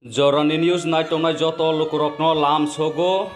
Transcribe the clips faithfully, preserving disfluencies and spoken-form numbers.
Jorani news naitongnai joto lukurokno lamsogo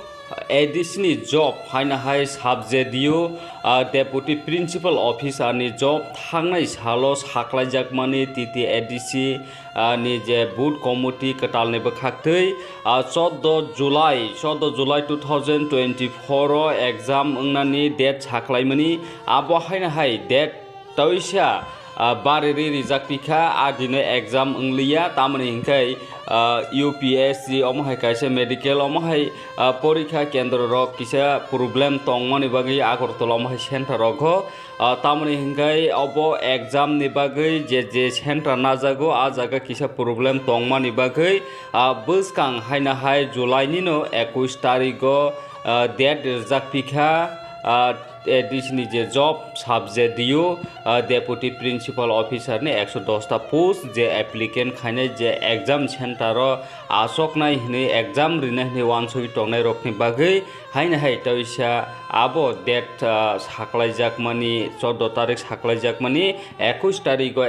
A D C ni job haina hai subject deo, ah, Deputy Principal Officer ni job thangnai salo saklaijakmani T T A D C, ah, ni je board committee kwtalni bwkhaktwi, ah, chordo July, chordo July two thousand twenty-four o exam wngnani date saklaimani, abo haina hai date Toisa, ah, bari ri rijak tikha, a dino exam wngliya, tamoni hinkhai, ah, U P S C omo hai kaisa medical omo hai, ah, porikha kendro rok kisa problem tongmani bagwi Agartala omo hai center rogo, ah, tamoni hinkhai obo exam ni bagwi je je center najago, a jaga kisa problem tongmani bagwi, ah, bwskang haina hai July nino ekush tarigo, ah, date rijak tikha, ah, A D C ni je job subject deo, ah, Deputy Principal Officer ni ekso dos ta post je applicant khainai je exam center o achoknai hinwi exam rinai hinwi uansugwi tongnai rokni bagwi haino hai toisa abo date, ah, saklaijakmani chordo tarik saklaijakmani ekush tarigo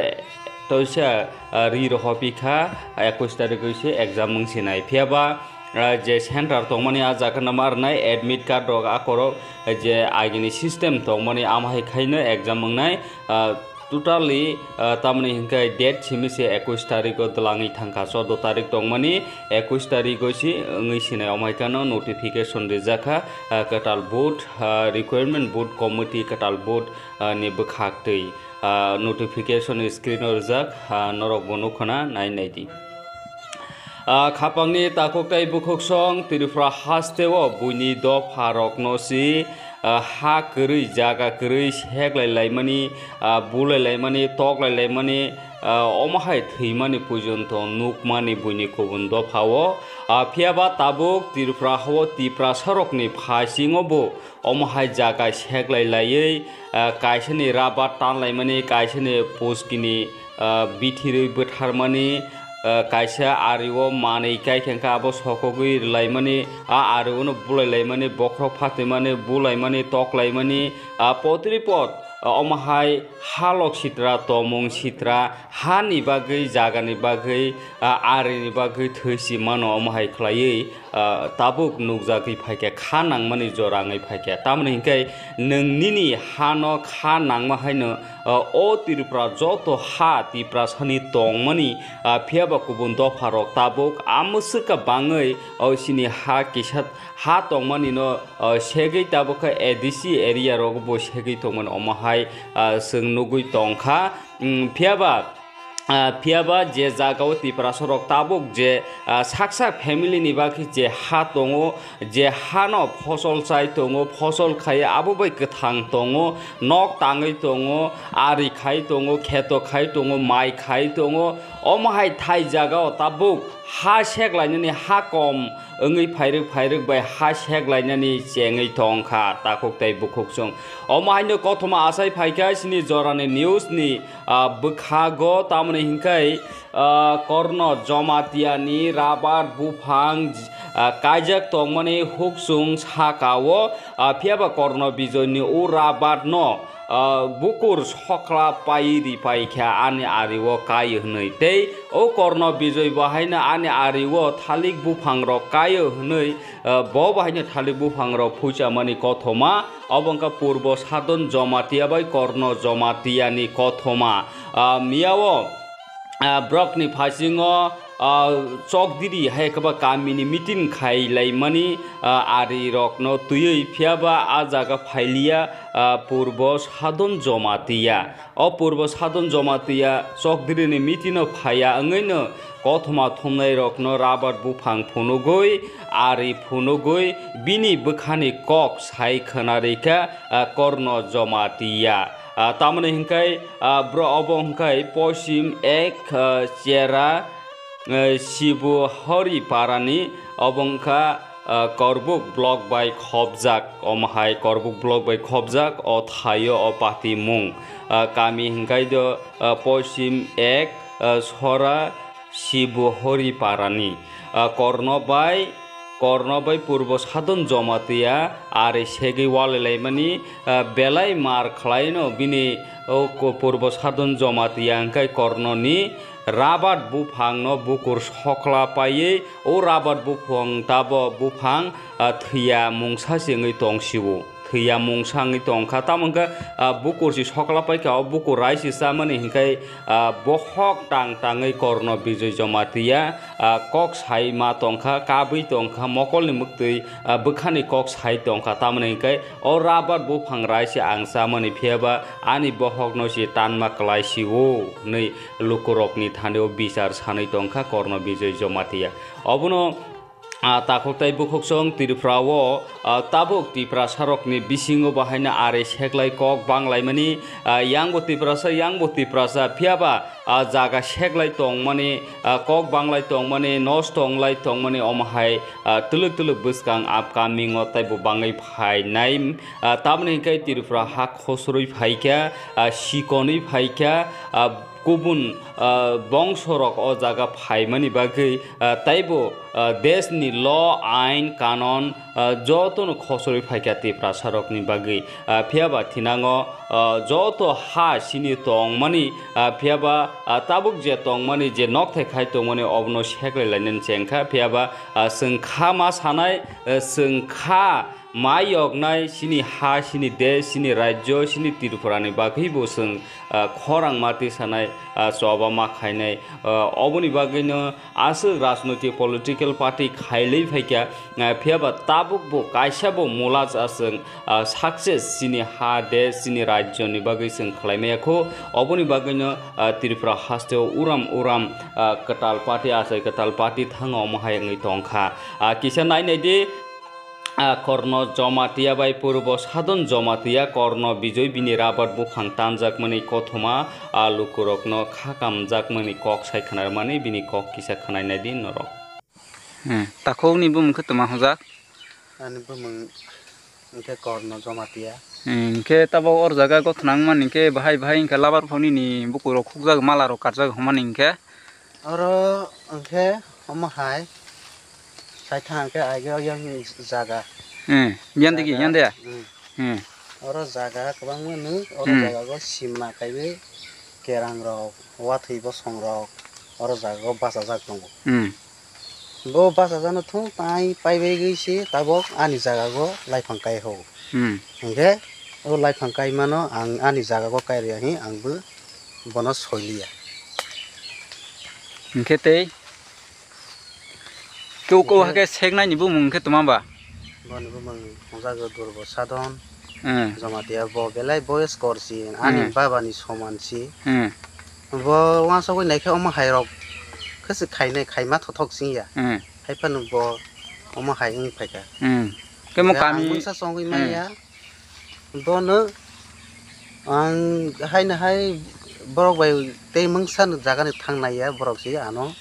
toisa, ah, ri rohopikha ekush tarigoi se exam wngsinai phiyaba ah, je center tongmani ah jaga no ma rwnai admit card rok a korok je agini system tongmani ama hai khaino exam wngnai, ah, totally, ah, tamoni hinkhai date simi se ekush tariko dwlangwi thangkha chordo tarik tongmani ekush tariko si wngwi sinai omo hai khano notification rijakha, ah, kwtal board, ah, requirement board committee kwtal board, ah, ni bwkhaktwi, ah, notification screen o rijak, ah, norok bo nukho na nai naidi. Ah, khapangni takhuk tei bukhuksong Tripura hasteo buini dopharokno si, ah, ha kwrwi, jaga kwrwi seklai laimani, ah, bulai laimani, toklai laimani, ah, omo hai thwimani pujonto nukmani buini kubun dophao. Ah, phiyaba tabuk Tripura hao Tiprasarokni phasingo bo omo hai jaga seklai laiwi, ah, kaisani rabar tanlaimani, kaisani puskini, ah, bithirwi bwtharmani, ah, kaisa ario manwi kai khe abo sokogwi rwlaimani, a ariono bulai laimani, bokhorok phatwimani, bulaimani, toklaimani, ah, potripot, ah, omo hai halok sitra, tomung sitra, hani bagwi, jagani bagwi, ah, arini bagwi thwi si mano omo hai khlaiwi, ah, tabuk nukjagwi phaikha, kha nangmani jora wngwi phaikha. Tamoni hinkhe nwng nini hano kha nangma haino, ah, o Tripura joto ha Tiprasani tongmani, ah, phiyaba kubun dopharok tabuk amwswka bangwi o chini ha kisa ha tongmanino, ah, segwi tabuk khe A D C area rogo bo segwi tongmani omo hai, ah, chwng nugwi tongkha. Mm, phiyaba, ah, phiyaba je jagao Tiprasarok tabuk je, ah, sak sak family ni bagwi je ha tongo, je hano phosol chai tongo, phosol khai abo bai kwthang tongo, nok tangwi tongo, ari khai tongo, kheto khai tongo, mai khai tongo, omo hai thai jagao tabuk ha seklainani ha kom wngwi phairwk phairwk bai ha seklainani chengwi tongkha takhuk tei bukhuksong. Omo haino kothoma achai phaikha chini jorani news ni, ah, bwkhago, tamoni hinkhai, ah, Korno Jomatia ni rabar buphang, ah, kaijak tongmani huksung sakao, ah, phiyaba Korno Bijoy ni o rabar no, ah, bukur sokla pai ri paikha ani ario kai hwnwi tei o Korno Bijoy bo haino ani ario thalik buphang rok kai hwnwi, ah, bo bo haino thalik buphang rok phuichamani kothoma. Obo wngkha Purbo Sadon Jomatia bai Korno Jomatia ni kothoma. Ah, miyao, ah, borokni phasingo, ah, chokdiri hai khe ba kamini meeting khai laimani, ah, ari rokno twiwi phiyaba a jaga phailiya, ah, Purbo Sadon Jomatia. O Purbo Sadon Jomatia chokdirini meeting no phaiya wngwi no kothoma thumnai rokno rabar buphang phunugwi, ari phunugwi bini bwkhani kok sai khwnarikha, ah, Korno Jomatia. Ah, tamoni hinkhai, ah, bro obo hinkhai Posim ek, ah, Chera, ah, Sibu Hori Parani obo wngkha, ah, Korbuk block bai khopjak, omo hai Korbuk block bai khopjak o thaio o patimung. Ah, kami hinkhai do, ah, Posim ek, ah, Sora Sibu Hori Parani, ah, Korno bai, Korno bai Purbo Sadon Jomatia ari segwi walailaimani, ah, belai mar khlaino bini o ko-, Purbo Sadon Jomatia hinkhai Kornoni, Rabat buphangno bukur sokla paiwi o rabat buphang tabo buphang, ah, thwiya mungsa se wngwi tong sio. Thwiya mungsa wngwi tong kha, tamo hwnkhe, ah, bukur se sokla pai kha, o bukur rai se chamani hwnkhe, ah, bohok tang tangwi Korno Bijoy Jamatia, ah, kok sai ma tong kha, kabwi tong kha, mokolni mwktwi, ah, bwkhani kok sai tong kha, tamoni hwnkhe o rabat buphang rai se ang chamani, phiya ba ani bohokno se tanma klai sio hwnwi lukurokni thani-o bichar sanwi tong kha Korno Bijoy Jamatia. Obono, ah, takhuk tei bukhuksong Tripura-o, ah, tabuk Tiprasarokni bisingo bahaino ari seklai kok banglaimani, ah, yangbo Tiprasa, yangbo Tiprasa, phiya ba, ah, jaga seklai tongmani, ah, kok banglai tongmani, nosto wnglai tongmani, omo hai, ah, twlwk twlwk bwskang upcoming-o teibo bangwi phainai. Ah, tamoni hwnkhe Tripura ha khosrwi phaikha, ah, sikonwi phaikha, ah, kubun, ah, bongsorok o jaga phaimani bagwi, ah, teibo, ah, deshni law, ain, kanon, ah, jotono khosrwi phaikha Tiprasarokni bagwi. Ah, phiya ba thinango, ah, joto ha sini tongmani, ah, phiya ba, ah, tabuk je tongmani, je nokthai khai tongmani, obono seklai lainani chengkha. Phiya ba, ah, chwng kha ma sanai, ah, chwng kha ma yoknai, sini ha, sini desh, sini rajyo, sini Tripurani bagwibo chwng, ah, khorang ma tisanai, ah, choba ma khainai. Ah, oboni bagwino aswk rajnoitik political party khailwi phaikha, ah, phiya ba tabuk bo kaisa bo mula cha chwng, ah, success sini ha desh, sini rajyoni bagwi chwng khlai maya kho. Oboni bagwino, ah, Tripura hasteo uram uram, ah, kwtal party achai kwtal party thango omo hai wngwi tong kha. Ah, kisa nai nai di, ah, Korno Jamatia bai Purbo Sadon Jamatia Korno Bijoy bini rabat buphang tanjakmani kothoma, ah, lukurokno kha kamjakmani kok sai khnarmani bini kok kisa khnai nai di norok. Hmm, takhukni bumung khe toma hwnjak? Ani bumung hwnkhe Korno Jamatia. Hmm, hwnkhe tabok or jaga gothona wngmani hwnkhe bahai bahai hwnkhe labar phonini bukurok khukjak, malarok karjak hwnmani hwnkhe? Oro hwnkhe omo hai saitha hwnkhe aige o yang jaga. Hmm, yan digi, jaga, yan de? Hmm. Hmm. Oro jaga kwbangma nw, oro hmm, jaga o simna kaiwi kerang rok, wathwi bosong rok oro jaga o bachajak tongo. Hmm. Bo bachajano thung tai paibaigwi se tabok ani jaga o laiphang kai ho. Hmm. Hwnkhe o laiphang kaimano ang ani jaga o kai rwya hi ang bo bono soiliya. Hwnkhe tei? Kebo kebo hwnkhe hakhe seknaini bumung wngkhe toma ba? Boni bumung wngjago Durbo Sadon. Hmm. Jamatia bo belai boyos korsi, ani hmm, babani somansi. Hmm. Bo uansugwi naikhe omo hairok khe se khainai, khaima thothok singya. Hmm. Haiphano bo omo hai wng phaikha. Hmm. Khe mo khe ang kami mungsa chongwi hmm, manya. Bono ang haino hai borok bai tei mungsa no jaga ni thang naiya borok se ano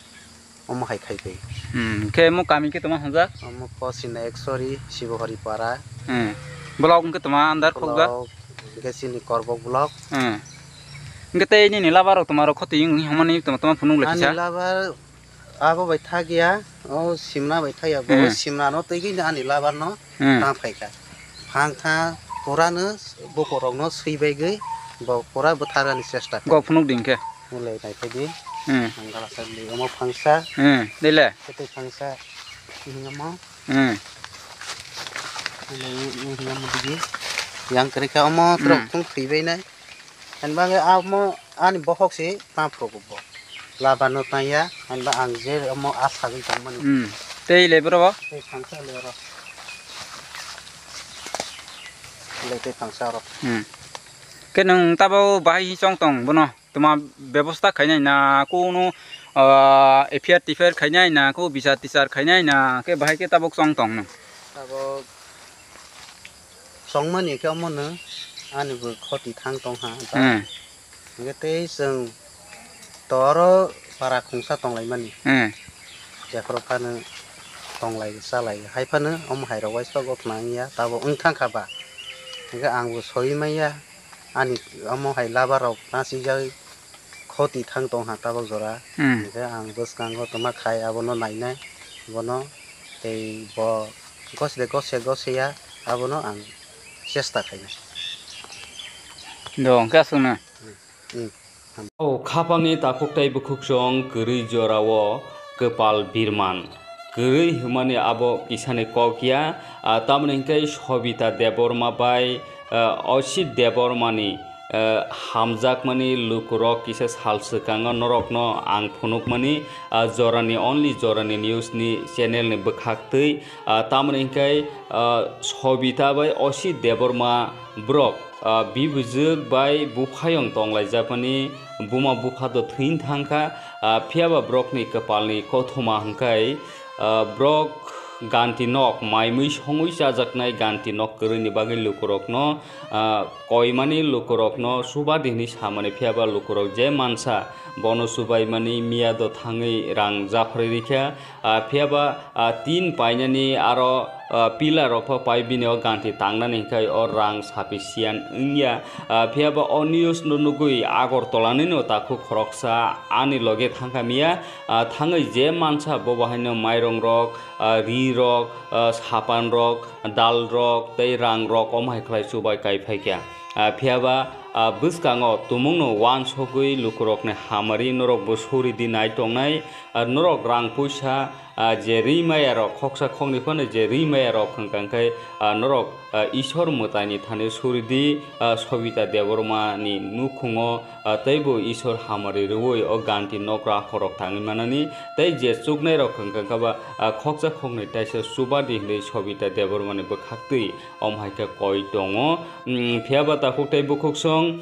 omo hai khai twi. Hmm, khe mo kami khe toma hwnjak? Omo Kosina Eksori, Sibohori Para. Hmm. Block hwnkhe toma under khokjak? Block hwnkhe chini Korbok block. Hmm. Hwnkhe tei nini labar rok toma rok khoti wng hwnmani toma, toma phunuk lai kisa? Ani labar abo bai thakya, o simna bai thakya, bo hmm, simna no twi ani labar no hmm, tang phaikha. Phang tha pura no bukurokno swibaigwi bo pura bwtharani chesta kha. Go phunuk di hwnkhe. Mulai nai phai di. Hmm. Ang gala sak di omo phangsa. Hmm. Dile. Tei phangsa. Hinga mo. Hmm. Mulai hinga mo digi. Yang kwrwi kha omo hmm, trok thung thwibai nai. Ani bagwi amo ani bokhok se ta phuru bo. Labano tangya, ani ba ang je omo a sagwi tongmani. Hmm. Tei le boro bo? Tei phangsa le oro. Le tei phangsa oro. Hmm. Khe nwng tabo bahai hi chong tong bono? Toma bebosta khainai na, kunu, ah, F I R T F I R khainai na, ku bichar tichar khainai na, khe bahai khe tabok chong tong nwng? Tabok chongmani khe omono ani bo khoti thang tong ha. Hmm. Hingke tei chwng to oro para khungsa tonglaimani. Hmm. Jephuru phano tonglai chalai hai phano omo hai rok uaisa gothna wngya tabok wng thang kha ba. Hingke ang bo soi manya ani omo hai labar rok nasijagwi khoti thang tong ha tabok jora. Hmm. Hingke ang bwskango toma khai abono nainai bono tei bo gosde gosya gosya abono ang chesta khainai. Do, hingke aswkno? Hmm. O khapangni takhuk tei bukhuksong kwrwi jorao kwpal birman. Kwrwi hwnmani abo kisani kok ya, ah, tamoni hwnkhe Sobita Debbarma bai, ah, Osit Debbarmani, ah, hamjakmani lukurok kisa sal swkango norokno ang phunukmani, ah, jorani only jorani news ni channel ni bwkhaktwi, ah, tamoni hwnkhe, ah, Sobita bai Osit Debbarma borok, ah, bibujwk bai buphayung tonglaijapmani buma bupha do thwin thangkha, ah, phiyaba borokni kwpalni kothoma hwnkhe, ah, borok ganti nok maimui songwi chajaknai ganti nok kwrwini bagwi lukurokno, ah, koimani lukurokno chuba di hwnwi samani phiyaba lukurok je mansa bono chubaimani miya do thangwi rang japharwi rikha, ah, phiyaba, ah, tin painani aro, ah, pillar rok pho pai bini o ganti tangnani hwnkhe o rang sufficient wngya. Ah, phiyaba o news no nugwi Agartala ni no takhuk khoroksa ani loge thangkha miya, ah, thangwi je mansa bo bahaino mairong rok, ah, ri rok, ah, sapan rok, dal rok tei rang rok omo hai khlai chubai kai phaikha. Ah, phiyaba, ah, bwskango tumungno uansugwi lukurokni hamari norokbo suri di nai tongnai, ah, norok rang puisa, ah, je ri maya rok khoksa khoknwi phano je ri maya rok hwnkha hwnkhe, ah, norok, ah, Isor mwtaini thani suri di, ah, Sobita Debbarma ni nukhungo, ah, teibo Isor hamari rwui o ganti nok rakhorok tangwi manani tei je chuknai rok hwnkha hwnkha ba, ah, khoksa khoknwi taisa chuba di hwnwi Sobita Debbarma ni bwkhaktwi omo hai khe koi tongo. Mm, phiyaba takhuk tei bukhuksong,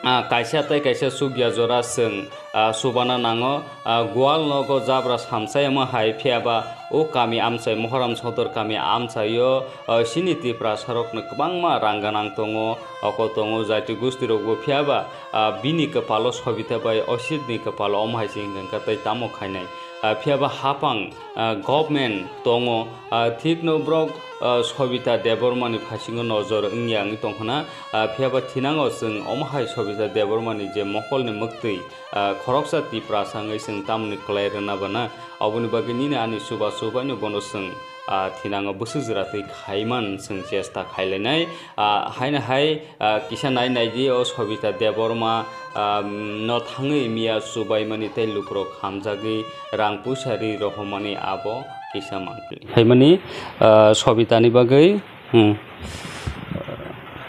ah, kaisa tei kaisa chukya jora chwng, ah, chubana nango. Ah, Gwal nogo jabra samsai omo hai phiyaba o kami amchai Mohoram Sodor kami amchaio, ah, chini Tiprasarokno kwbangma rang gwnang tongo, oko tongo jati gustirokbo phiyaba, ah, bini kwpalo Sobita bai Ositni kwpalo omo hai se hwnkha hwnkha tei tamo khainai. Ah, phiyaba hapang, ah, government tongo, ah, thikno borok, ah, Sobita Debbarmani phasingo nojor wngya wngwi tongkhna, ah, phiyaba thinango chwng omo hai Sobita Debbarmani je mokolni mwktwi, ah, khoroksa Tiprasa wngwi chwng tamoni kwlai rwna bana, oboni bagwi nini ani chubachu baino bono chwng, ah, thinango bwswk jwra twi khaiman chwng chesta khailainai, ah, haino hai, ah, kisa nai nai di o Sobita Debbarma, ah, no thangwi miya chubaimani tei lukurok hamjagwi rang puisa ri rohormani abo kisa mangpili. Haimani, ah, Sobitani bagwi, hmm.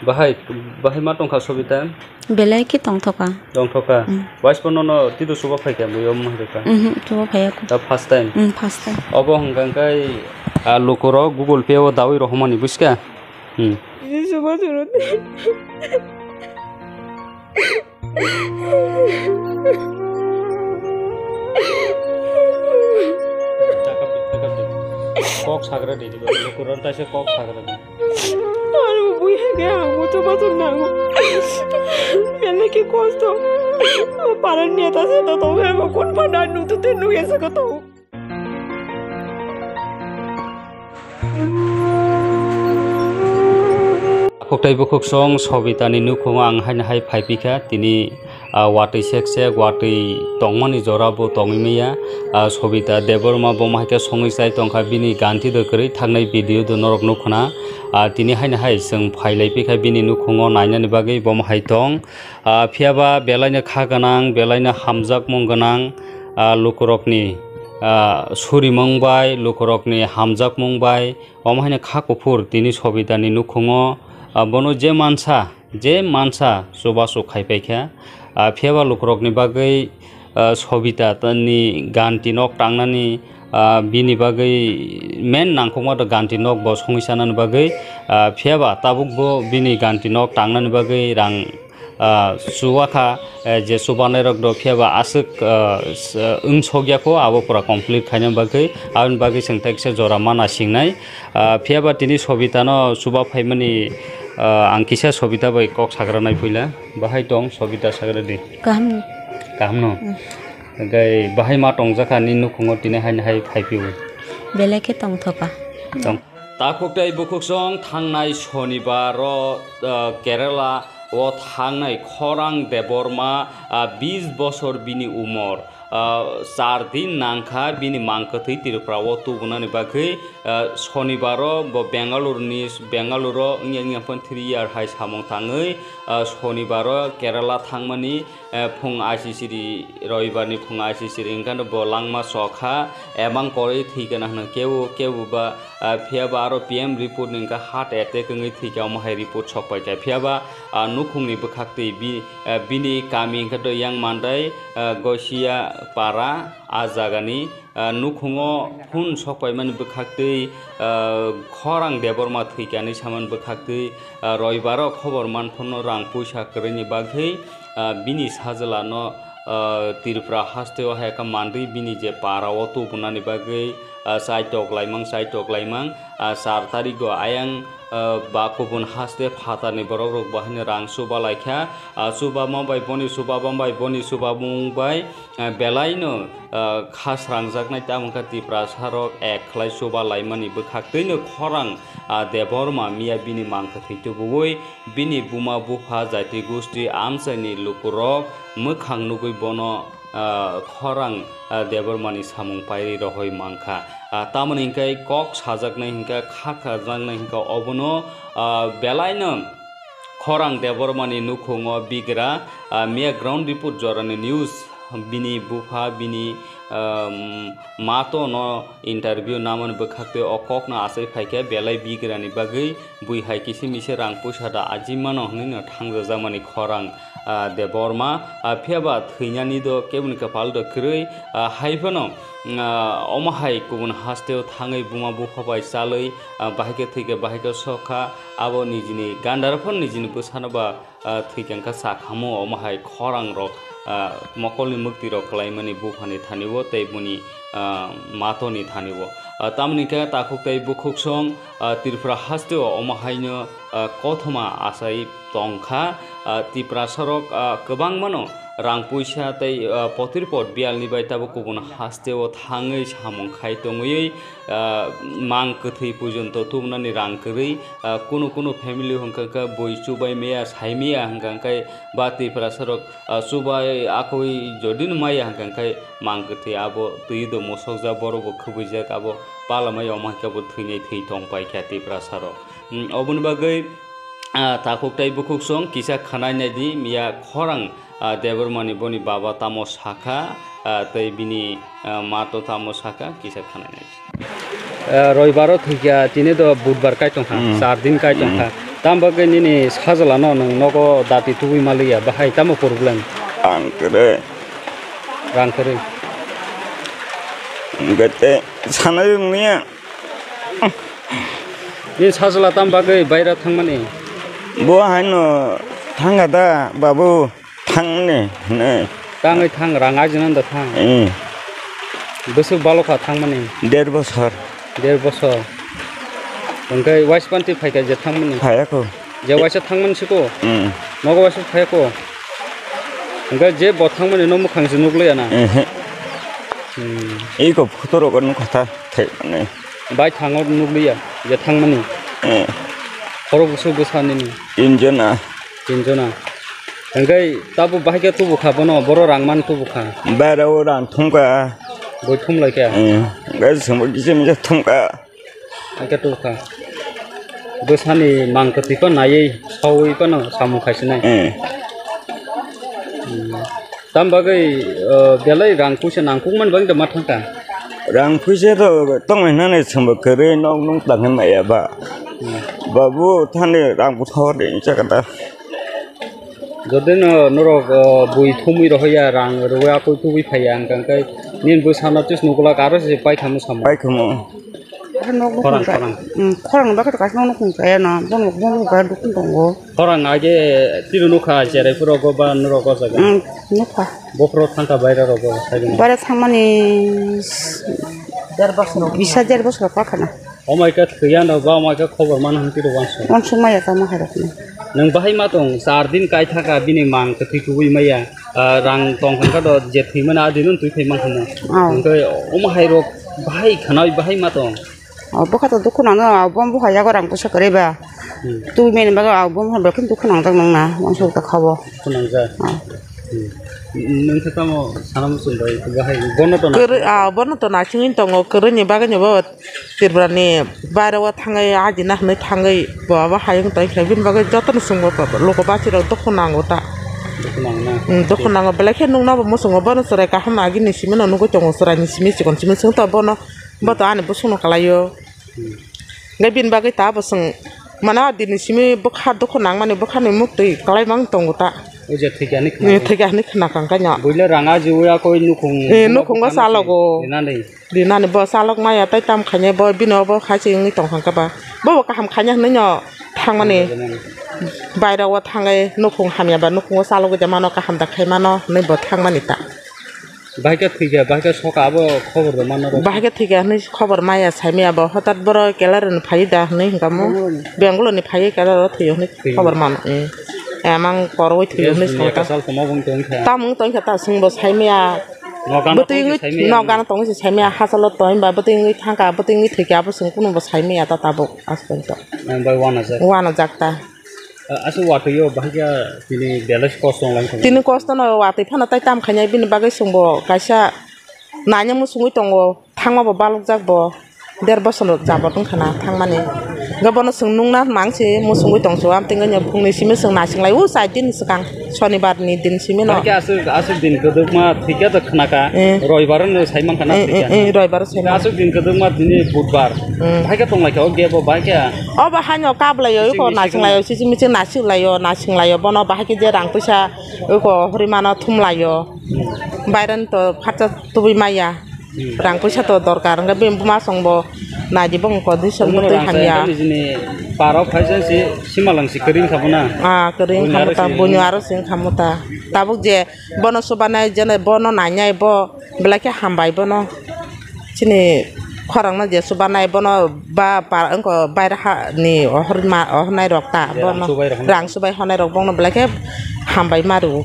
Bahai, bahai ma tongkha Sobita? Belai khe tongthoka. Tongthoka? Hmm. Waisbo nono tito chuba phaikha, bui omo hai rwkha? Mhm, chuba phaiya kho. Da first time? Hmm, first time. Obo hwnkha hwnkhe, ah, lukurok Google Pay o dawi rohormani bujiska? Hmm. Ini semua turun. Kok sagra di, di, di, kurang taisa kok sagra di. Aru buya ke ang mutu mutu nangu. Belai khe kosto. Paran neta seta tongo, kon panan nutu te nuya saka tongo. Khuktai bukhuksong Sobitani nukhungo ang haino hai phaipikha, tini, ah, watwi sek sek, watwi tongmani jora bo tongwi maya. Ah, Sobita Debbarma bo mahaikhe songwi chai tongkha, bini ganti do kwrwi thaknai video do norok nukhuna. Ah, tini haino hai chwng phailaipikha bini nukhungo nainani bagwi bo mahai tong. Ah, phiyaba belaino kha gwnang, belaino hamjakmung gwnang, ah, lukurokni, ah, surimung bai, lukurokni hamjakmung bai, omo haino kha kuphur tini Sobitani nukhungo, ah, bono je mansa, je mansa chubachu khaipaikha. Ah, phiyaba lukurokni bagwi, ah, Sobita ni ganti nok tangnani, ah, bini bagwi main nangkukma do ganti nok bo songwi chanani bagwi, ah, phiyaba tabuk bo bini ganti nok tangnani bagwi rang, ah, chuwakha, eh, je chubanai rok do phiyaba aswk, ah, s-, wng sokya kho abo pura complete khaina bagwi, aboni bagwi chwng tei kisa jora mana singnai. Ah, phiyaba tini Sobitano chuba phaimani, ah, ang kisa Sobita bai kok sagra nai puila. Bahai tong Sobita sagra di. Kaham no? Kaham no? Hmm. Hwnkhe bahai ma tongjakha ni nukhungo tini haino hai phaiphio? Belai khe tongthoka. Tong. Takhuk tei bukhuksong thangnai Shonibar o, ah, Kerala o thangnai Khorang Debbarma, ah, bis bosor bini umor. Ah, char din nangkha bini mang kwthwi Tripura o tubunani bagwi. Ah, Sonibaro bo Bengaluru ni, Bengaluru wngya wngya phano three year hai samung tangwi, ah, Sonibaro Kerala thangmani, eh, phung aisisiri, Roibar ni phung aisisiri hwnkhe bo langma chokha, emang korwi thwikha na hwno kebo, kebo ba, ah, phiya ba aro P M report ni hwnkhe heart attack wngwi thwikha, omo hai report sokpaikha. Phiya ba, ah, nukhungni bwkhaktwi bi-, ah, bini kami hwnkhe to yang mandai, ah, Gosia para, ah jagani, ah, nukhungo phun sokpaimani bwkhaktwi, ah, Khorang Debbarma thwikha hinwi samani bwkhaktwi, ah, Roibaro khobor man phano rang puisa kwrwini bagwi, ah, bini sajwlano, ah, Tripura hasteo hai khe manwi bini je para o tubunani bagwi, ah, chaitok laimang, chaitok laimang, ah, char tarigo ayang, ah, ba kubun haste phatarni borokrok bo haino rang chuba laikha, ah, chubama bai boni chubama bai boni chubamung bai, ah, belaino, ah, kha srangjaknai, tamo wngkha Tiprasarok ek khlai chuba laimani bwkhaktwino Khorang, ah, Debbarma miya bini mang kwthwi tubuwi bini buma bupha jati gusti amchaini lukurok mwkhang nugwi bono, ah, Khorang, ah, Debbarmani samung pairwi rohoi mankha. Ah, tamoni hwnkhe kok sajaknai hwnkhe, kha khajaknai hwnkhe obono, ah, belaino Khorang Debbarmani nukhungo bigra, ah, miya ground report jorani news bini bupha bini, ah, mato no interview namani bwkhaktwi o kokno achai phaikhe belai bigrani bagwi bui hai kisi misi rang puisa da ajimano hwnwi no thangjajakmani Khorang, ah, Debbarma, ah, phiya ba thwinani do keboni kwpal do kwrwi, ah, hai phano, ah, omo hai kubun hasteo thangwi buma bupha bai chalwi, ah, bahai khe thwikhe bahai khe sokha, abo nijini gandar phano nijini bwsano ba, ah, thwikhe wngkha sakhamo, omo hai Khorang rok, ah, mokolni mwktwi rok kwlaimani buphani thani o tei boni, ah, matoni thani o. Ah, tamoni khe takhuk tei bukhuk song, ah, Tripura hasteo omo haino, ah, kothoma achai tongkha. Ah, Tiprasarok, ah, kwbangmano rang puisa tei, ah, potir pot bialni bai tabuk kubun hasteo thangwi samung khai tongwi, ah, mang kwthwi pujonto tubunani rang kwrwi, ah, kunu kunu family hwnkha khe bui chubai maya, sai maya hwnkha khe ba Tiprasarok, ah, chubai akoi jodi no maya hwnkha khe mang kwthwi abo twi do mosokjak, borok bo khwbuijak, abo pala mai omo hai khe bo thwinai thwi tong paikha Tiprasarok. Hmm, oboni bagwi, ah, takhuk tei bukhuk song kisa khwnai naidi, miya Khorang, ah, Debbarmani boni baba tamo sakha, ah, tei bini, ah, ma to tamo sakha, kisa khwnai naidi. Ah, Roibaro thwikha, tini do Budbar kai tongkha, Hmm. char din kai Hmm. tongkha. Tam bagwi nini sajwlano nwng nogo dati tubui maliya, bahai tamo problem? Ang kwrwi. Rang kwrwi. Hwnkhe tei sanai wngya. Nini sajwla tam bagwi baira thangmani? Bo haino thangkha da, babu, thangni hwnwi. Tangwi thang, rang ajinani da thang. Eh. Bwswk balokha thangmani? Der bosor. Der bosor. Hwnkhe waispanti phaikha je thangmani? Phaiya kho. Je waisa thangmani siko? Mm. Nogo waisa phaiya kho? Hwnkhe je bo thangmani no mwkhang se nukliya na? Ehe. Hmm. Iko photo rogo nukha tha thaimani. Bai thango nukliya je thangmani? Eh. Khorok bwswk bwsa nini? Tinjona. Tinjona. Hwnkhe tabo bahai khe tubukha bono, boro rang man tubukha. Baira o rang thumkha. Boi thumlaikha. Eh. Hwnkhe chwngbo kisa misa thumkha. Hwnkhe tubukha. Bwsani mang kwtwi phano naiwi saui phano samung khaisinai. Eh. Hmm. Tam bagwi, uh, belai rang puisa nangkukmani bagwi da ma thangkha? Rang puisa to tongmani nani chwngbo kwrwi nok nung tangwi maya ba. Hmm. Babu thani rang bwtha hor de chakata. Jodi no norok, uh, bui thumwi rohorya, rang rwwi akoi tubui phaiya hwnkha khe nini bwsano tis nukla karo se paikhamu samo. Paikhamu. Aro nok Khorang, bukhung kha-, khorang. Mm, khorang bakhe to kaisa nok bukhung kaya na, bono nok bukhung kaya dukun tongo. Khorang age tiro nukha cherai phuru go ba norok o jaga. Mm, nukha. Bophuru thangkha baira rogo saigwna. Baira thangmani s-, Der bosor. Bisa der bosor pakhana. Omai khe thwiya no ba omai khe khobor mano hwn tiro wansuk. Wansuk maya tamo hai rokni. Nwng bahai ma tong, char din kai thaka bini mang kwthwi kubui maya. Ah, rang tong kha do je thwi mano a dino twi phai man kha mo. Oh. Hwnkhe omo hai rok bahai khwnai bahai ma tong. Oh, bwkha to dukhu nang, ah, bom bwkha yago rang puisa kwrwi ba. Hmm. Twi mani bagwi, ah, bom hai belkhe dukhu nang jak nang na, wansuk ta khabo. Dukhu nang jak. Ah. Hmm. Nung khe tamo sana muchung bai bahai bono to na- Kwrwi, ah, bono to naisingwi tongo, kwrwini bagwino bo Tripura ni bairo o thangwi ajina hinwi thangwi bo abo hayung tongkhe bini bagwi jotono chwngbo loko bachirok dukhu nango ta. Dukhu nango na? Hmm, dukhu nango, belai khe nuknabo muchungo bono chwrai kaham agini simi no nugwi tongo, chwraini simi chikon simi chwng to bono, bo to ani bwswkno kwlaio. Hmm. Hwnkhe bini bagwi ta bo chwng mano dini simi bwkha dukhu nangmani bwkhani muktwi kwlai mang tongo ta. O je thwikya hinwi khna. Eh, thwikya hinwi khna kang kanya. Buile rang ajiwi akoi nukhung. Eh, nukhungo chalogo. Rinani. Rinani bo chalok maya tai tam khainai bo bini obo khai se wngwi tong kha ba. Bo bo kaham khainai hinwi no thangmani. Rinani. Bairo o thangwi nukhung hamya ba nukhungo chalogwi de mano kaham da khai mano hinwi bo thangmani ta. Bahai khe thwikha, bahai khe soka abo khobor rw mano rw. Bahai khe thwikha hinwi khobor maya saimaya bo hothat boro Kelaro ni phai da hinwi hinka mo. Bangalore ni. Bangalore ni phai Kelaro thwiyo hinwi. Thwiyo. Khobor mano, eh. Emang koroi thwiyo hinwi. Yes, sota. Kasal tongma bung tongkha. Tamung tongkha ta chwngbo saimaya. Nokano tongwi saimaya. Bwtwi wngwi nokano tongwi se saimaya hachalo tongwi ba bwtwi wngwi thangkha bwtwi wngwi thwikha abo chwng kunubo saimaya ta tabuk aswk to. Nang bai wanajak. Wanajak ta. A-, aswk watwi o bahai khe tini belai se kosto wng lai tong. Tini kosto no watwi phano tai tam khainai bini bagwi chwngbo kaisa naina muchungwi tongo, thangma bo balokjak bo der bosor jabot wngkha na thangmani. Hwnkhe bono chwng nungna mangsi muchungwi tongsu, amtwingo phungni simi chwng naising lai o char din swkang sonibar ni din simi no. Bahai khe aswk, aswk din kwdwkma thwikhe to khnakha, eh, roibaro no sai mankha na, eh, thwikha, eh, eh, roibaro sai mankha. Aswk din kwdwkma tini budbar. Hmm. Bahai khe tonglaikha o gap o bahai khe. Obo haino kablai o, eko naising lai o, siching miching naising lai o, naising lai o, bono bahai khe je rang puisa eko horimano thum lai o. Hmm. Bairani to phatsa tubui maya. Hmm. Rang puisa to dorkar, hwnkhe bini buma chwngbo naidi bongni condition bo twi hamya. Nijini parok phaisa si simalang si kwrwi wngkha bo na? Ah, kwrwi wngkha mo ta, buini aro si wngkha mo ta. Tabuk je bono chubanai, jene bono nainai, bo belai khe hambai bono. Chini khorang no je chubanai bono ba, ba wngkha bairaha ni ohor ma, ohornai rok ta bono. Rang chubai honai rok bongno belai khe hambai ma rwo.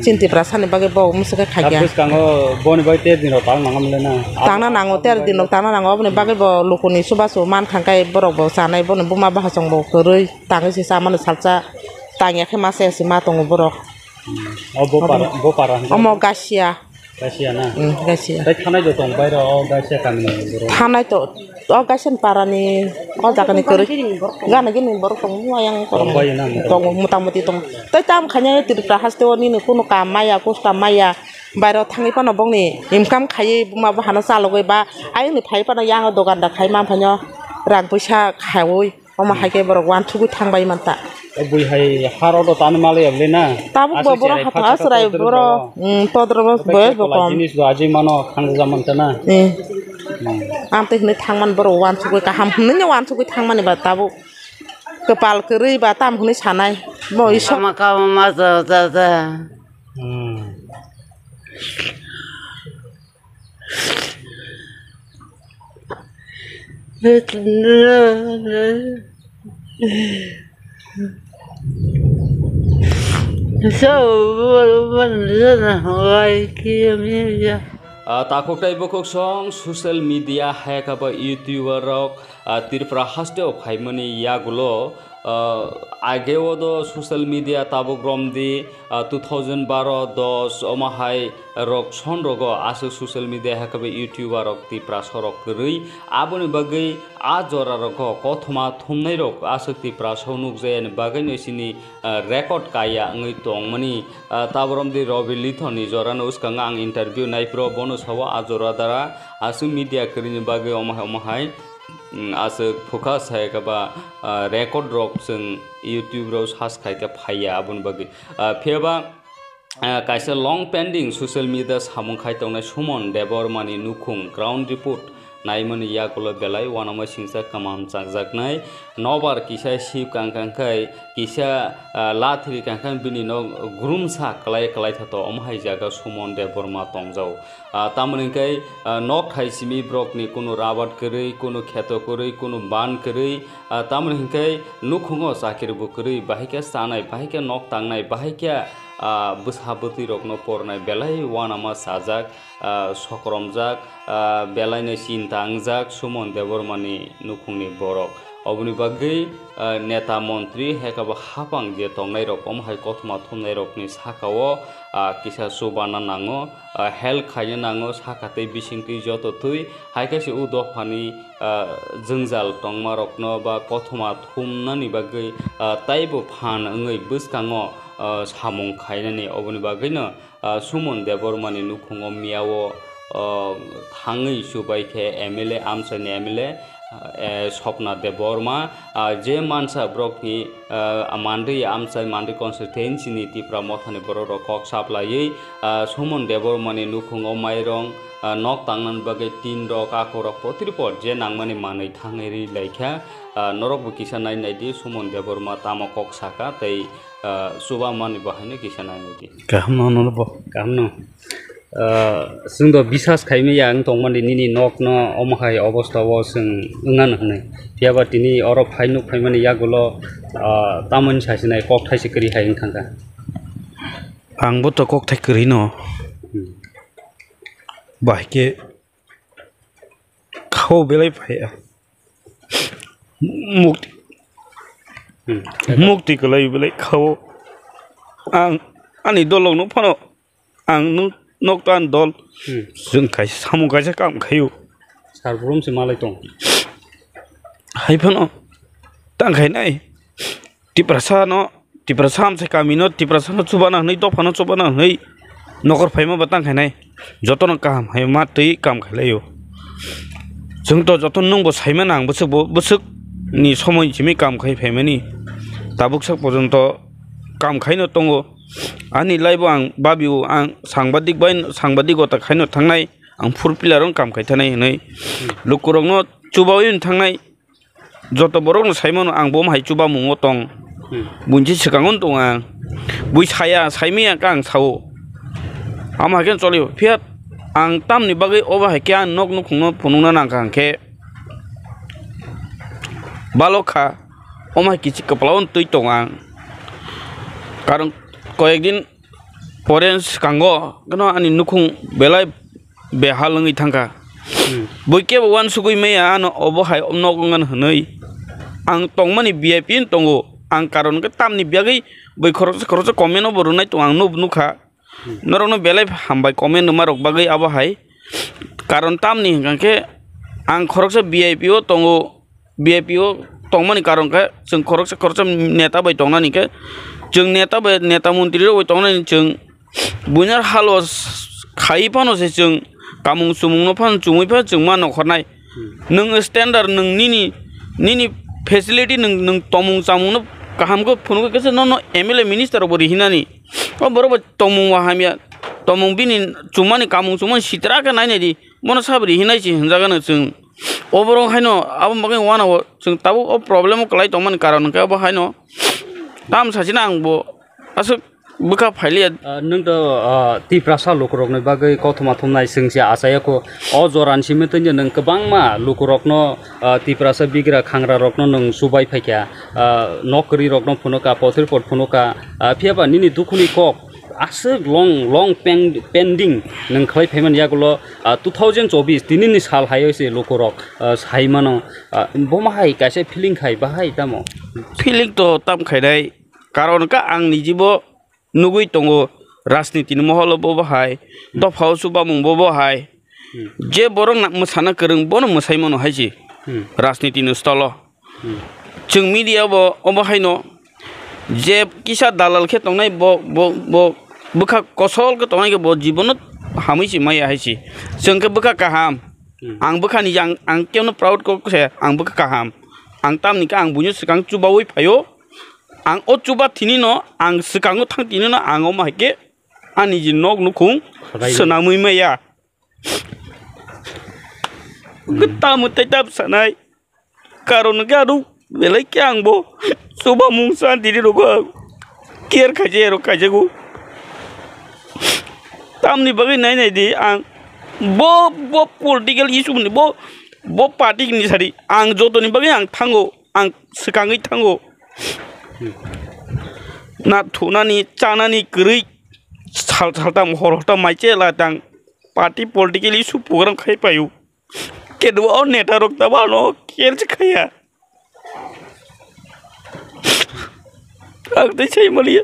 Chini Tiprasa ni bagwi bo omo se khe khaikha. Bwskango boni bai ter din rok tang nangam le na? Tangna nango, ter din rok tangna nango, oboni bagwi bo lukuni chubachu man kha khe borok bo chanai, boni buma bahai chwng bo kwrwi tangwi se chamani salsa tangya khe ma se se ma tongo borok. Hmm. O bo para, bo para hwnkhe? Omo Gasia. Gasia na? Hmm, Gasia. Tai thanai do tong bairo o Gasia kami ni borok? Thanai to. O Gaisani parani o jagani kwrwi gana gini borok tongo, ayang tongo, motamoti tongo. Tei tam khainai Tripura haste o nini kunu kam maya, kuch kam maya, bairo thangwi phano bongni income khaiwi buma bahano chalogwi ba ayangni phai phano yang o dogan da khai man phaino rang puisa khaiwi omo hai khe borok uansugwi thangbai manta. O bui hai haro do tani malai ya bwle na? Tabuk bo borok hatha asrai borok, todro bo boyos bo kom. Jinis do ajai mano khangja man ta na. Hmm. Amtwi hwnwi thangmani borok uansugwi kaham hwnwi no uansugwi thangmani ba tabuk kwpal kwrwi ba tam hwnwi sanai. Bo Isor. Kama kama ma ja ja ja. Hmm. Ah, takhuk tei bukhuk song social media hai khe bo YouTuber rok, ah, Tripura haste o phaimani yagulo, ah, age o do social media tabuk romdi, ah, two thousand baro dos omo hai rok son rogo aswk social media hai khe bo YouTuber rok Tiprasa rok kwrwi. Aboni bagwi a jora rogo kothoma thumnai rok aswk Tiprasa o nukjaya ni bagwi no chini, ah, record kaya wngwi tongmani. Ah, tabuk romdi Robi Lithon ni jora no bwskango ang interview naiphuru bono sao a jora dara aswk media kwrwi ni bagwi omo hai omo hai, mm, aswk focus hai khe ba, ah, record rok chwng YouTube rok search khai khe phaiya aboni bagwi. Ah, phiya ba, ah, kaisa long pending social media samung khai tongnai Suman Debbarma ni nukhung ground report naimani yagulo belai uanama singcha kwmam chakjaknai nobar kisa sip kang kang khai kisa, ah, lathri kang kang bini no gurumsa kwlai kwlai tha to omo hai jaga Suman Debbarma tongjao. Ah, tamoni hwnkhe, ah, nok hai simi borokni kunu rabat kwrwi, kunu kheto kwrwi, kunu ban kwrwi, ah, tamoni hwnkhe nukhungo chakiri bo kwrwi, bahai khe chanai, bahai khe nok tangnai, bahai khe, ah, bwsa bwtwi rokno pornai belai uanama sajak, ah, sokromjak, ah, belaino chinta wngjak Suman Debbarmani nukhungni borok. Oboni bagwi, ah, neta montri hai khe bo hapang je tongnai rok, omo hai kothoma thumnai rokni saka o, ah, kisa chubana nango, ah, help khaina nango, saka tei bisingtwi joto twi. Hai khe se o dophani, ah, jwngjal tongma rokno ba kothoma thumnani bagwi, ah, taibo phan wngwi bwskango, ah, samung khainani. Oboni bagwino ah, Suman Debbarmani nukhungo miyao, ah, thangwi chubai khe M L A, amchaini M L A, eh, Swapna Debbarma, ah, je mansa borokni, ah, mandwi amchai mandwi constituency ni Tipra Mothani borok rok kok saplaiwi, ah, Suman Debbarmani nukhungo mairong, ah, nok tangnani bagwi tin rok, akorok potripot je nangmani manwi thangwi ri laikha. Ah, norok bo kisa nai nai di, Suman Debbarma tamo kok saka tei, ah, chubamani bo haino kisa nai nai di. Kaham no, nono bo. Kaham no. Ah, chwng do bisas khai maya wng tongmani nini nok no omo hai obosta o chwng wngna hwnwi. Phiya ba tini oro phai nuk phaimani yagulo, ah, tamoni sasinai kok thaise kwrwi hai wng thangkha. Ang bo to kok thai kwrwi no. Hmm. Bahai khe khao belai phai. Mukti. Hmm. Mukti kwlai belai khao. Ang ani dolok no phano ang nuk nok tan dol. Hmm. Chwng kaisa samung kaisa kam khaio. Sar brum se malai tong. Hai phano tang khai nai. Tiprasa no Tiprasa hamsai kami no, Tiprasa no chubana hwnwi, dopha no chubana hwnwi nokor phaima bo tang khainai. Joto no kaham hai ma twi kam khailaio. Chwng to joto nwng bo saimano ang bwswk bo, bwswk ni somoi simi kam khai phaimani. Tabuk sak porjonto kam khaino tongo. Ani life o ang babio ang sangbadik bai, sangbadik gota khaino thangnai. Ang four pillar o kam khai thanai hwnwi. Lukurok no chubaui thangnai. Joto borok no sai mano ang bo hai chubamungo tong. Hmm. Buini se swkango tong ang. Bui saya, saimaya khe ang sao. Amo hai khe choli. Phiya ang tamni bagwi obo hai khe ang nok nukhungno phunukna nangkha hwnkhe balok kha. Omo hai kichik kwplao twi tong ang. Karon koyek din pore swkango kheno ani nukhung belai behal wngwi thangkha. Hmm. Bui kebo uansugui maya ano obo hai nok wngmani hwnwi ang tongmani V I P wng tongo. Ang karon khe tamni bagwi bui khoroksa khoroksa comment o bo rwnai tong ang nuk nukha. Hmm. Norokno belai hambai comment rwma rok bagwi abo hai. Karon tamni hwnkha khe ang khoroksa V I P o tongo. V I P o tongmani karon khe chwng khoroksa khoroksa neta bai tongnani khe chwng neta bai neta montri rok bai tongnani chwng buinar halo s-, khai phano se chwng kamung chumung no phano chumui phano chwng ma nokhornai. Hmm. Nwng standard nwng nini, nini facility nwng, nwng tomung chamung no kaham khe phunukgwi khe se nono M L A minister rok bo rihinani. O borok bai tomung wa hamya, tomung bini chumani kamung chumani sitra khe nainai di. Bono sabo rihinai se hinjagano chwng. Oborok haino abo bagwi uanao chwng tabuk o problem o kwlai tongmani karon hwnkhe abo haino tam sachina ang bo aswk bwkha phailiya. Ah, nwng to, ah, Tiprasa lukurokni bagwi kothoma thumnai chwng se achaiya kho. O jorani simi twi nwng kwbangma lukurokno, ah, Tiprasa bigra khangrarokno nwng chubai phaikha, ah, nok kwrwirokno phunukha, pothor pot phunukha, ah, phiya ba nini dukhuni kok aswk long, long pen-, pending nwng khlai phaimani yagulo, ah, two thousand chobbish tinini sal hai se lukurok, ah, sai mano, ah, bomo hai kaisa feeling khai bahai tamo? Feeling to tam khainai, karon ka ang nijibo nugui tongo, rajniti ni moholo bo bahai, dophao chubamung bo bahai. Hmm. Je borok na-, mwsana kwrwng bono mwsai mano hai se. Hmm. Rajniti ni stolo. Hmm. Chwng media bo obo haino je kisa dalal khe tongnai bo, bo, bo bwkha kosol khe tongnai khe bo jibono hamwi se maya hai se. Chwng khe bwkha kaham. Hmm. Ang bwkhani ang, ang keno proud kok se ang bwkha kaham. Ang tamni khe ang buino swkang chubaui phaio. Ang o chuba thinino ang swkango thang tinino ang omo hai khe ani je nok nukhung swnamwi maya. Tamo tei tamo sanai. Karon hwnkhe aro belai khe ang bo chubamung santi rok care khaijak ero kaijago. Tamni bagwi nai nai di ang bo, bo political issue ni bo, bo party ni sari ang jotoni bagwi ang thango, ang swkangwi thango. Na thunani, chanani kwrwi sal saltam hor hortam mai chela tang. Party political issue program khai paio. Kedu o neta rok ta bano care se khaya. Ang tei sai maliya.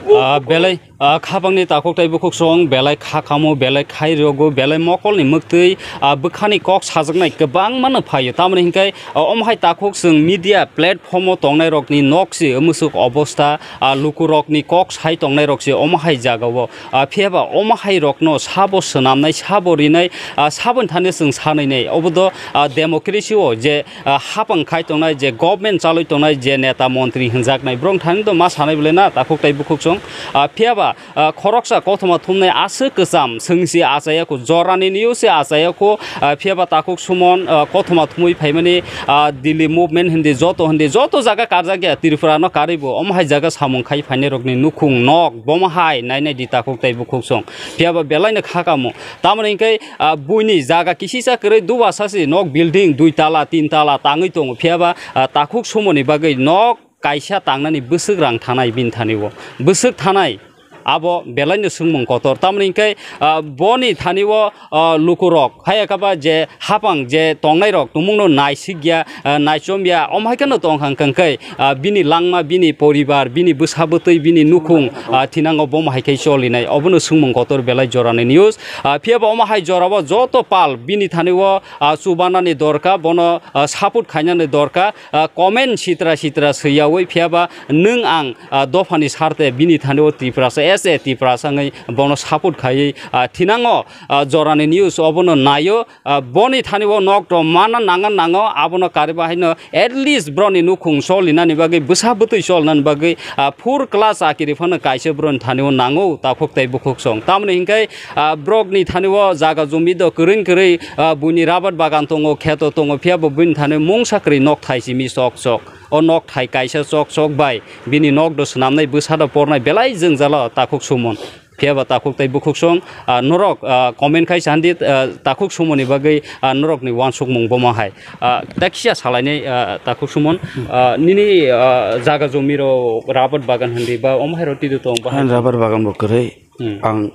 Ah, belai, ah, khapangni takhuk tei bukhuk song, belai kha kamo, belai khai rogo, belai mokolni mwktwi, ah, bwkhani kok sajaknai kwbangmano phaio. Tamoni hinkhe, ah, omo hai takhuk chwng media platform o tongnai rokni nok se mwsuk obostha, ah, lukurokni kok sai tongnai rok se omo hai jagao. Ah, phiya ba omo hai rokno sabo swnamnai, sabo rinai, ah, saboni thani chwng sanai nai. Obo do, ah, democracy o je, ah, hapang khai tongnai, je government chalwi tongnai, je neta montri hinjaknai, borok thani do ma sanai bwle na, takhuk tei bukhuk song. Ah, phiya ba, ah, khoroksa kothoma thumnai aswk kwcham, chwng se achaya kho, jorani news se achaya kho, ah, phiya ba takhuk sumon, ah, kothoma thumwi phaimani, ah, Delhi movement hindi, joto hindi, joto jaga karjak ya, Tripura no karwi bo, omo hai jaga samung khai phainai rokni nukhung nok, bomo hai nainai di takhuk tei bukhuk song. Phiya ba belai no kha kamo. Tamoni hinkhe, ah, buini jaga kisisa kwrwi duwa sasi nok building dui tala, tin tala tangwi tongo. Phiya ba, ah, takhuk sumoni bagwi nok kaisa tangnani bwswk rang thanai bini thani o. Bwswk thanai abo belai no swngmung kotor. Tamoni hinkhe, ah, boni thani o, ah, lukurok, haya kaba je hapang je tongnai rok tumung no naisik ya, ah, naichom ya, omo hai kheno tong hang kang khe, ah, bini langma, bini poribar, bini bwsa bwtwi, bini nukhung, ah, thinango bomo hai khe cholinai. Obono swngmung kotor belai jorani news. Ah, phiya ba omo hai jorao joto pal bini thani o, ah, chubanani dorkar, bono, ah, support khainani dorkar, ah, comment sitra sitra swiyawi, phiya ba nwng ang, ah, dophani sarte bini thani o Tiprasa, as a Tiprasa wngwi bono support khaiwi, ah, thinango, ah, jorani news obono naio. Ah, boni thani o nok rok mana nanga nango, abono kariba haino at least broni nukhung solinani bagwi, bwsa bwtwi solinani bagwi, ah, four class akiri phano kaisa broni thani o nango, takhuk tei bukhuk song. Tamoni hinkhe, ah, brokni thani o jaga jumi do kwrwng kwrwi, ah, buini rabar bagan tongo, kheto tongo, phiya bo buini thani mungsa kwrwi nok thai simi sok sok. O nok thai kaisa sok sok bai bini nok do swnamnai, bwsa do pornai, belai jwngjalo takhuk sumon. Phiya ba takhuk tei bukhuk song, ah, norok, ah, comment khai sandi, ah, takhuk sumoni bagwi, ah, norokni uansukmung bomo hai. Ah, ta kisa salainai, ah, takhuk sumon, ah, nini, ah, jaga jomiro rabar bagan hindi ba omo hai roti do tong ba hai? Rabar bagan bo kwrwi. Hmm. Ang,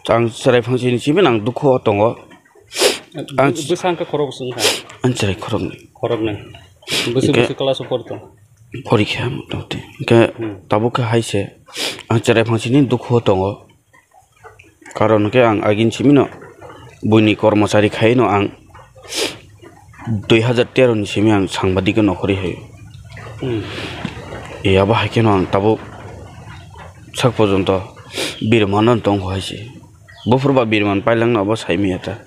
ang chwrai phangsini simi nang dukhu o tongo. Ang bwsa hwnkhe khorok bwswk wngkha? Ang chwrai khoroknwi. Khoroknwi. Bwswk bwswk class o pori tong? Porikha motamoti. Hwnkhe tabuk khe hai se ang chwrai phangsini dukhu o tongo. Karon hwnkhe ang agini simino buini kormochari khaino ang dui hazar tero ni simi ang sangbadik no nokhorwi hai. Hmm. E abo hai kheno ang tabuk sak porjonto birmano tongkho hai se. Buphur ba birman pailangno abo saimaya ta.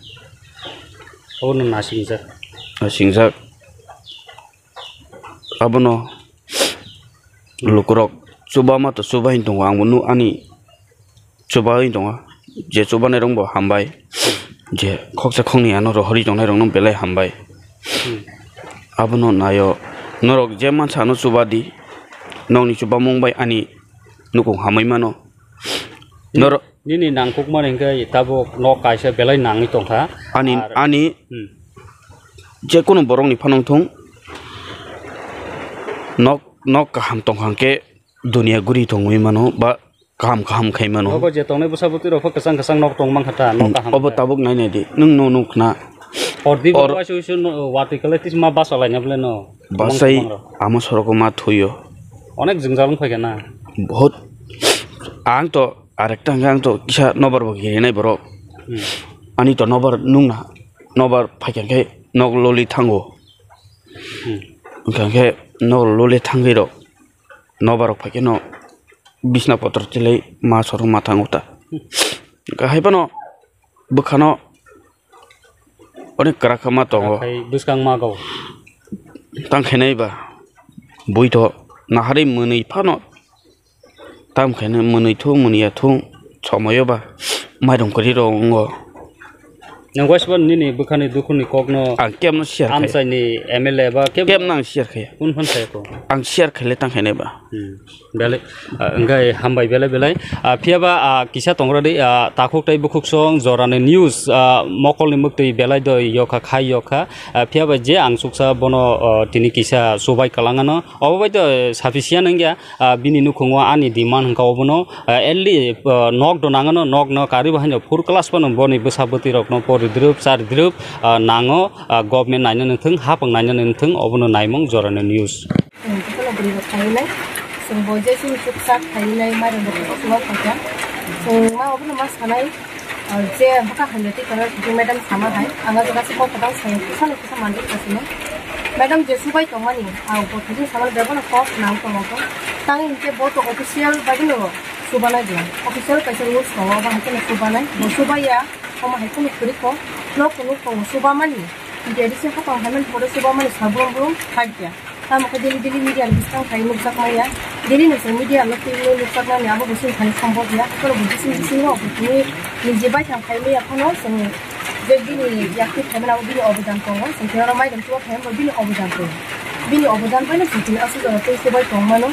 Obono nasingjak. Nasingjak. Abono lukurok chuba ma to chuba hin tongo, ang bo nu ani chuba hin tongo, je chubanai rok bo hambai, je khoksa khoknwi ano rohorwi tongnai rok no belai hambai. Hmm. Abono nayo norok je mansa ano chuba di, nokni chuba mung bai ani nukung hamwi mano. Norok nini nangkukmani hwnkhe tabuk nok kaisa belai nangwi tongkha. Ani, ar ani hmm. Jekunu borokni phano wngthung, nok, nok kaham tongkha hwnkhe dunia guri tongwi mano ba kaham kaham khai mano. Nogo je tongnai bwsa bwtwi rok pho kwchang kwchang nok tong mankha ta, nok kaham obo khe. Tabuk nai nai di, nwng no nuk na. Ordi or- bo waisa waisa no, watwi kwlai twisma basa laina bwle no. Basai kwbang kwbang rok. Ama soroko ma thuyo. Onek jwngjal wng phaikha na. Bahut, ang to arekta hwnkhe ang to kisa nobar bo kirinai borok. Hmm. Ani to nobar nung na, nobar phaikha khe nok loli thango. Hmm. Hwnkha khe nok loli thangwi rok nobar rok phaikhe no bisna potor chilai ma sorong ma thango ta. Hwnkha hai phano bwkhano onek kwrak khe ma tongo. Akhai bwskang ma go. Tang khainai ba bui to naharwi mwnwi phano. Tam khainai mwnwi thung mwnwi ya thung somoyo ba mairung kwrwi rok wngo. Nang waisa ba nini bwkhani dukhuni kokno ang kemno share khai. Amchaini M L A ba keb- kemno ang share khai. Kun phan sai ko. Ang share khaile tang khainai ba. Hmm. Belai, ah, wngkha hambai belai belai. Ah, phiya ba, ah, kisa tongradi, ah, takhuk tei bukhuk song jorani news, ah, mokolni mwktwi belai doi yokha khai yokha. Ah, phiya ba je ang suksa bono, ah, tini kisa subai kwlangano. Obo bai to sufficient wngya, ah, bini nukhungo ani demand hwnkha obono, ah, at least, ah, nok do nangano, nok no karwi bo haino four class phano boni bwsa bwtwi rokno pori drwp chari drwp, ah, nango, ah, government nainani wngthung, hapang nainani wngthung, obono naimung jorani news. Chwng bwrwi rok khainai, chwng bo je chini chukchak khainai, mairum rok kok no khaikha. Chwng ma obono ma sanai, ah, je bwkha hamya twi tongo, twi madam sama hai, ang o jaga se kok kwbang sai, kisa no kisa manwi kha sino. Madam je subai tongmani, ah, bo thajin samani bebak no kok nang tongo khe. Tang hinkhe bo to official bai no subanai bwla. Official kaisa rules tongo, abo hai kheno subanai, bo subaiya, omo hai kheno kwrwi kho, nok to nuk tongo subamani. Hinkhe adi se hapang hai mani pore subamani sa brum brum khaikya. Tamo khe daily daily media ni bwskang khai nukjak maya. Daily no chwng media no twi nukjak nani abo bo chwng thani sombok ya. Khoro bo bising bising no bo tini niji bai thang khai maya phano chwng je bini yakti khai mani abo bini obodan tongo. Chwng khe oro mairum chuo khai bo bini obodan tongo. Bini obodan bai no chwng tini aswk jora tei se bai tong mano.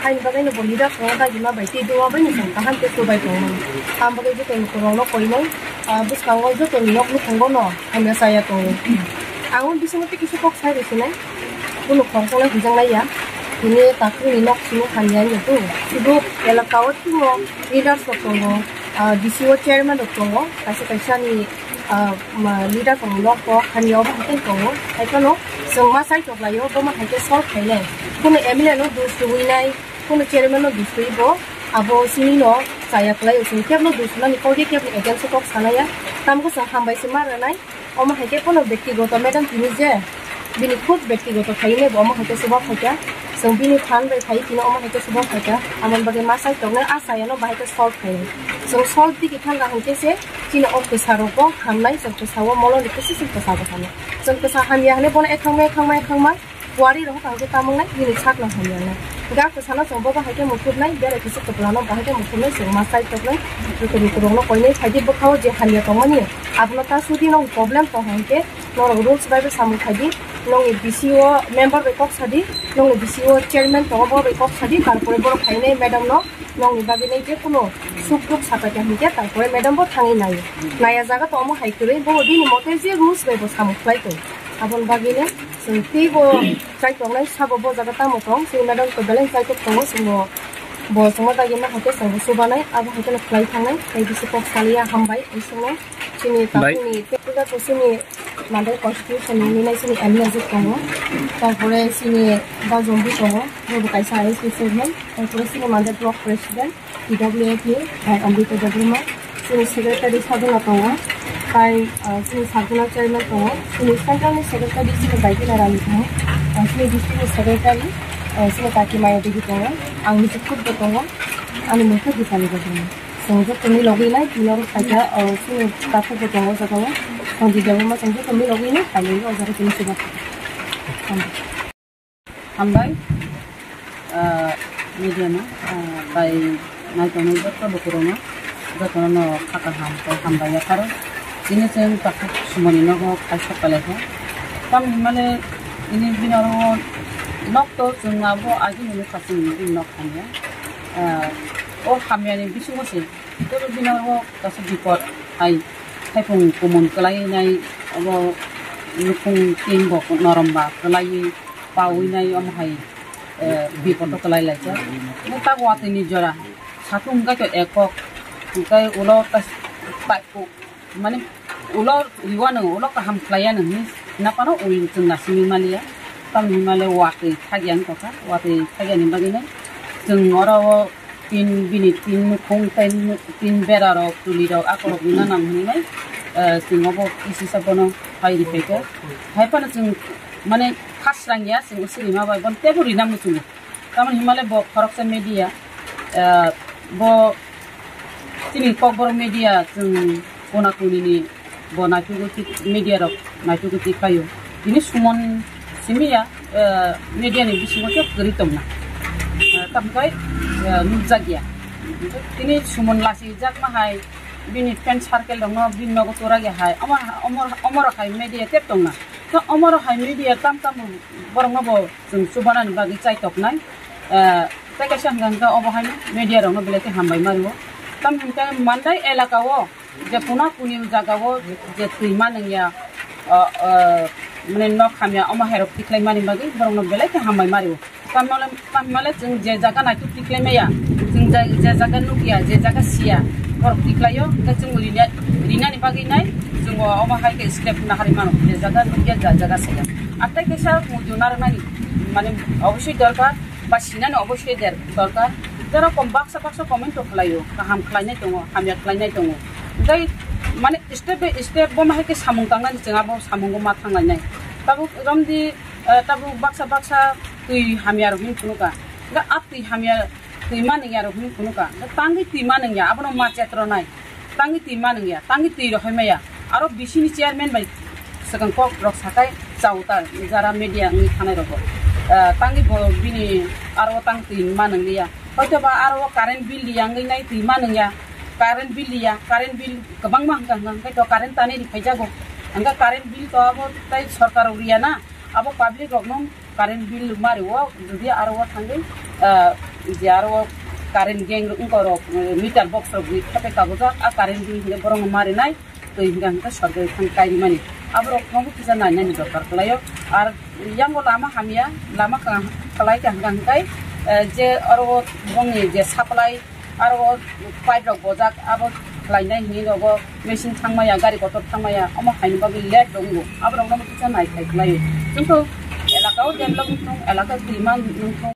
Haini bagwi no bo leader tongo dagi ma bai tei duma bai no chwng kaham khe se bai tong mano. Tamo bagwi joto lukurok no koinai, ah, bwskango joto ni nok nukhungo no hamya chaya tongo. Ang o bisingo tei kisa kok sai rw sinai. Bono khoroksa no hwnjak lai ya. Tini takhuk ni nok simi hamya wng tong. Sudu elaka o timo leaders rok tongo, ah, D C O chairman rok tongo. Kaisa kaisa ni, ah, ma, leader rok ni nok bo hamya obo hai khe tongo. Hai phano chwng ma chai tok lai o, bo ma hai khe solve khai nai. Bono M L A no dos rwui nai, bono chairman no dos rwui bo abo simi no chaya klai o. Chwng kebo no dos rwnani kok ya, kebo ni against o kok sana ya. Tamo khe chwng hambai se ma rwnai. Omo hai khe bono bektigoto madam tini je bini khud bektigoto khainai bo omo hai khe chuba phaikha. Chwng bini phan bai khai tini omo hai khe chuba phaikha. Amoni bagwi ma chai toknai a chayano bahai khe solve khainai. Chwng solve digi thangkha hinkhe se chini o kwsa rok bo hamnai, chwng kwsa o molo ni khe se chwng kwsa bo hamnai. Chwng kwsa hamya hinwi bono ekhangma ekhangma ekhangma. Kuari rok tang khe tamung nai, bini sak no hamya nai. Ga kwsa no chwng bobo hai khe muthubnai, bere kisi kwpla no bahai khe muthubnai, chwng ma chai toknai, joto ni kwrwng no koinai phaidi bwkha o je hamya tongmani, abono ta sudi no problem tong hai khe norok rules bai bo samung khaidi, nongni D C O member bai kok sadi, nongni D C O chairman tongo bo bai kok sadi, tarpore borok phainai madam no nongni bagwi nai je kuno suk duk sapai kha hinkhe tarpore madam bo thangwi nai. Naya jaga to omo hai kwrwi, bo bini mote je rules bai bo samung khlai tong. Aboni bagwi no chwng teibo chai tongnai sabo bo jaga tamo tong, chini madam to belai chai tok tongo, chwngno bo chwngno dagi ma hai khe chwngbo chubanai, abo hai kheno khlai thangnai, tei bisi kok saliya hambai, bisingno chini Bai. Takhukni tei puja to chini mandai constitution ni nai chini M L A je tongo, tarpore chini Bajombi tongo, bobo kaisa I S P chairman, tarpore chini mandai block president. P W F ni, bai Ambika Debbarma, chini secretary Sadhana tongo, tai, ah, chini circular chairman tongo, chini central ni secretary chini Baikila Rani tongo, ah, chini district ni secretary, ah, chini Kaki Maya Devi tongo, ang niji khud bo tongo, ani mungkha Dipali bo tongo. Chwng joto ni logwi nai, tini oro phaikha, ah, chini takhuk bo tongo o jaga o, Sanjay Debbarma chwng joto ni logwi nai, phainai o jaga tini chuba. Hambai, ah, media no, ah, bai naitongnai joto lukurokno, jotono no kha kaham tei hambai yapharo. Tini chwng takhuk sumoni nogo kaisa pelaikha. Tamni hwnmale tini bini oro nok to chwng abo agini nukha chwng bini nok hamya. Ah, o hamyani bisingo se tei bini oro kaisa bipot hai thaipung kumun kwlainai, abo nukhung tin bo noromba kwlaiwi pawi nai omo hai, eh, bipodo kwlai laijak. Nukha watwi ni jora, satung hwnkhe to ekok, hwnkhe ulo ta-, taipuk, mane ulo riwano ulo kaham khlaiya nang hinwi naphano ul chwng naisingwi maliya. Tamni hwnmale watwi thakya wngkha, watwi thakyani bagwino chwng oro o tin, bini tin nukhung tei tin berarok, tulirok, akorok wngna nang hinwi, eh, chwng obo kisisa bono hai riphaikha. Hai phano chwng mane khasrang ya, chwng sirima bai bono teibo rina muchungo. Tamoni hwnmale bo khoroksa media, eh, bo chini Kokborok media chwng kona kuni ni bo naitugo ti-, media rok naitugo tikhlaio. Tini Suman simi ya, eh, media ni bisingo khe kwrwi tongna. Eh, tamo khe, eh, nukjak ya. Tini Suman lasi jakma hai bini friend circle rokno bini nogo tora ya hai. Omo, omo, omo rok hai media tep tongna. To omo rok hai media tam tam borokno bo chwng chubanani bagwi chaitoknai. Eh, tei kaisa hwnkha hwnkhe obo haino media rokno belai khe hambai ma rwo. Tamo hwnkhe Mandai elaka o je kona kuni jaga o je twima nangya, ah, ah, mane nok hamya omo hai rok tikhlai mani bagwi borokno belai khe hambai ma rwo. Tamo le, tamo le chwng je jaga naituk tikhlai maya, chwng je, je jaga nukya, je jaga siya, borok tikhlaio, hwnkhe chwng rina, rinani bagwi nai chwng omo hai khe step nahari mano, je jaga nukya, je jaga siya. Atai kaisa muitu narwknani, mane obosoi dorkar, ba sinani obosoi der-, dorkar. Jara kom baksa baksa comment to khlaio, kaham khlainai tongo, hamya khlainai tongo. Tei mane step by step bo ma hai khe samung tangnani chwng abo samungo ma thanglainai. Tabuk romdi, eh, tabuk baksa baksa twi hamya rok hin phunukha. Ga a twi hamya twi ma nungya rok hin phunukha. Ga tangwi twi ma nungya, abono ma chetronai. Tangwi twi ma nungya, tangwi twi rohoi maya. Aro bisini chairman bai swkang kok rok sakai chao ta jara media wngwi thanai rogo. Eh, tangwi bo bini aro tang twi ma nungliya. Hoito ba aro current bill liya wngwi nai twi ma nungya. Current bill liya, current bill kwbangma hwnka hwnka hwnkhe to current tani ri phaijago. Hwnka current bill to abo tai sorkar rok riya na, abo public rok no current bill mari o, jodi aro o thangwi, ah, je aro o current gang rok wngko rok, eh, meter box rok ri khepe kabujak, a current bill hwnwi borok no mari nai. Twi hwnka hwnka sorkari thang kaimani. Aborok no kisa nainani dorkar khlaio. Ar yango lama hamya, lama kha-, khlai kha hwnka hwnkai, eh, je aro bongni je supply, aro pipe rok bojak, abo khlainai hwnwi nogo machine thangmaya, gari kotor thangmaya, omo haino bagwi late rok wngo. Aborok no kisa nai khai khlaio. Chwngkhe elaka o develop wngthong, elaka twima wngthong.